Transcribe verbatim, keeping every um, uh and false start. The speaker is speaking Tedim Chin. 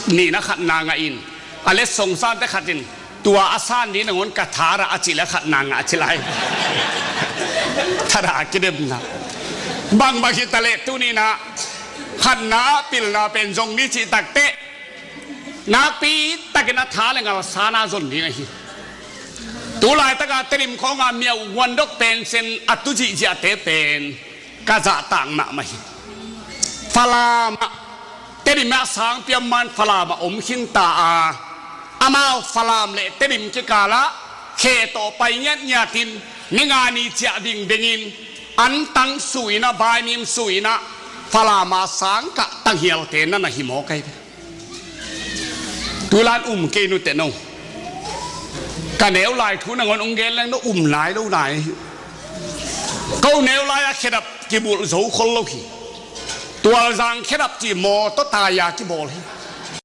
nihna khatna ngah in, a letsong sante khat in tua a san ding nangawn ka thar ah a cih leh khatna ngah ci lai. Thar ah a kidemna bangbang hi ta leh tuni-in ah khatna ah pilna pen zong ni cih takteh nakpi takin a tha le ngal san a zon ding ahi. Tu laitak a Tedim khawng a miau huandok pen sen a tu zihziahte pen ka zahtak mahmah hi. Falam ah Tedim ah sangpi a om man Falam ah om khin ta a, amau Falam le Tedim kikal ah khe tawh pai ngiatngiat in, ni nga ni ciah dingdeng in, antang su in ah, baimim su in ah, Falam a sang kah tanghialte na na hi mawk ahi ve. Tu lai-in um kei nuteh no. Ka neu lai thu nangawn hong gen leng no um nai lo nai hi. Ko neu lai-a khedap kibulh zo khol lo hi. Tualzang khedap cih mawtaw tai-a kibawl hi.